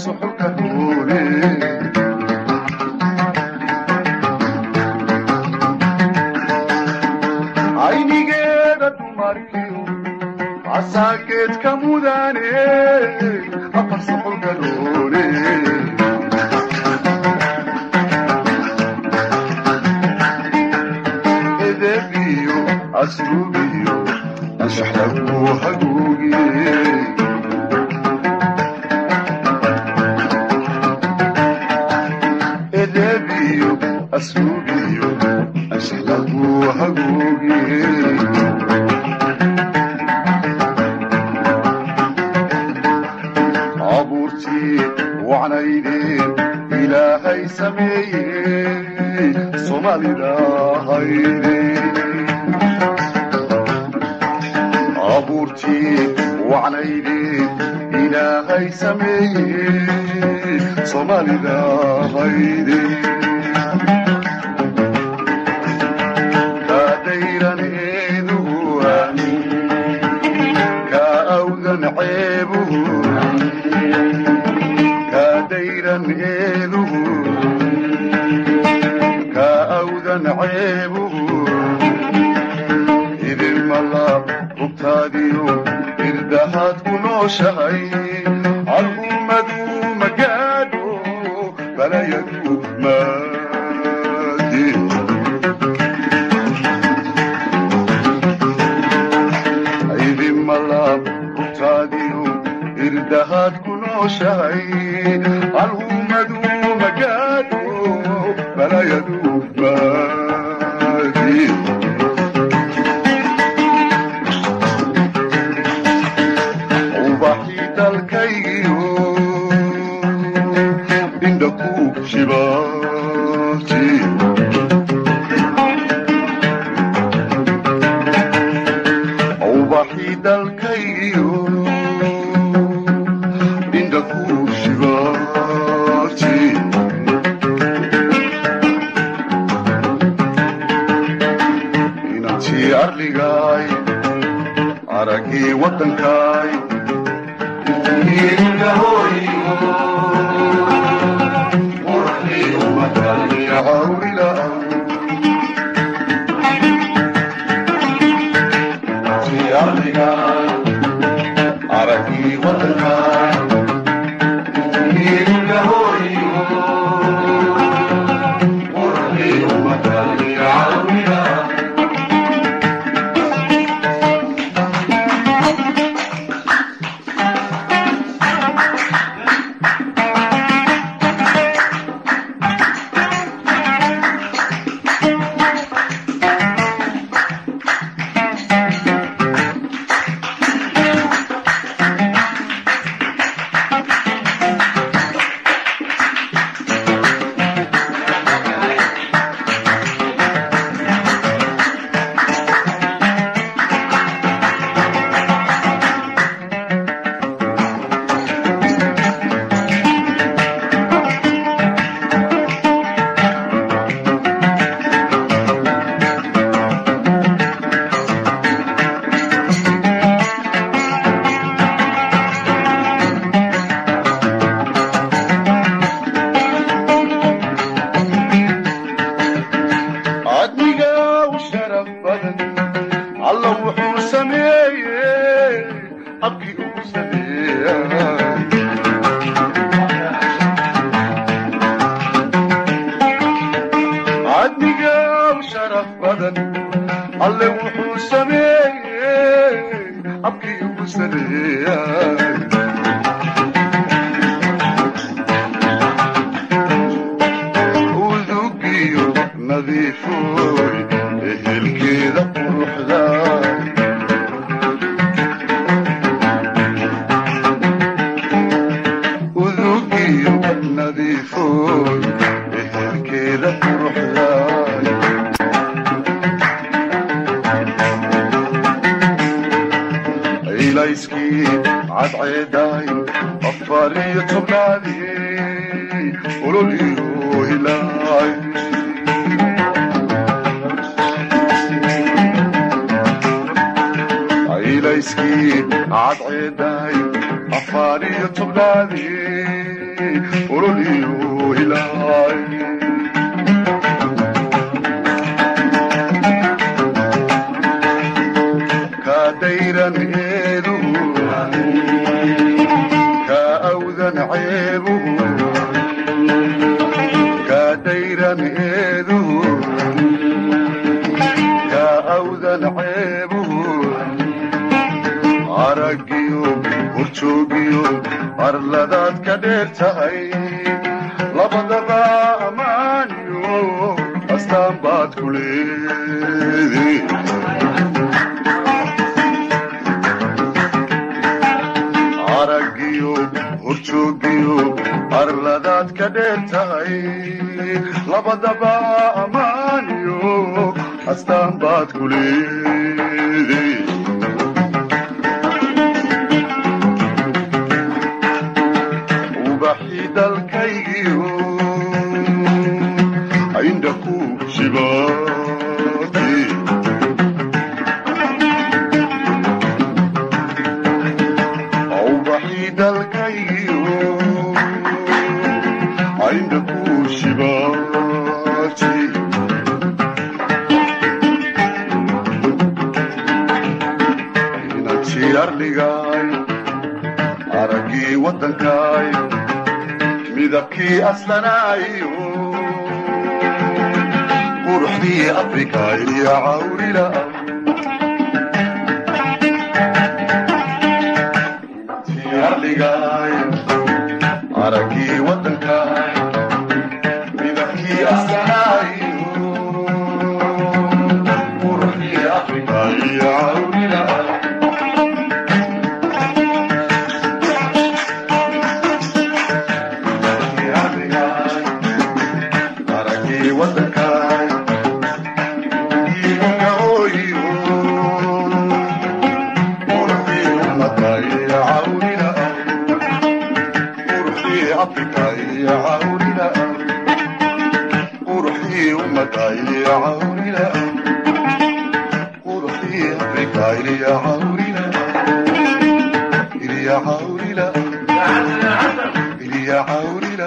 Suxulka hoole aynigeeda dumarkiyo asaageedka mudane afar suxulka hoole edebiyo asluubiyo anshax lagu haguugiye edebiyo asluubiyo anshax lagu haguugiye abuurtii wacnaydeen Ilaahay sameeyey Soomaalida hayde abuurtii wacnaydeen Ilaahay sameeyey Soomaalida hayde kaadayran eeduhu ka awdan ceebuhu kaadayran eeduhu ka awdan ceebuhu idin malaab rugtaadiyo irdahaad ku nooshahay al'ummadu magaadho balayadu maadi idin malaab rugtaadiyo irdahaad ku nooshahay al'ummadu magaadho balayadu maadi ubaxii dalkaygiyo indha ku shibaati ubaxii dalkaygiyo indha ku shibaati inantii arligaay araggii waddankaay araggii waddankaay adniga u sharaf badan Alla wuxuu sameeyey abkii ugu sameeyey adniga u sharaf badan Alle wuxuu sameeyey abkii ugu sameeyey udugiyo nadiifoy ehelkeeda quruxday udugiyo nadiifoy ehelkeeda quruxday ilayskii cadceeday 14aadii ololiyo hilaay ilayskii cadceeday 14aadii. Ololiyo hilaay. Ka dayran eeduhu, ka awdan ceebuhu, ka dayran eeduhu, ka awdan ceebuhu, aragiyo horjoogiyo arladaad ka dheer tahay, labadaba ammaaniyo astaan baad ku leeday. Aragiyo horjoogiyo arladaad ka dheer tahay, labadaba ammaaniyo astaan baad ku leeday. Ubaxii dalkaygiyo indha ku shibaatay, ubaxii dalkaygiyo indha ku shibaatay, inantii arligay, araggii waddankaay, midabkii aslanaayo, quruxdii Afrika iyo cawrila. Arligay, araggii waddankaay, midabkii aslanaayo, quruxdii Afrika iyo cawrila. Araggii waddankaay, iigaooyo, quruxdii ummadda iyo cawrila, quruxdii Afrika iyo cawrila, quruxdii ummadda iyo cawrila, quruxdii Afrika iyo cawrila, iyo cawrila, iyo cawrila.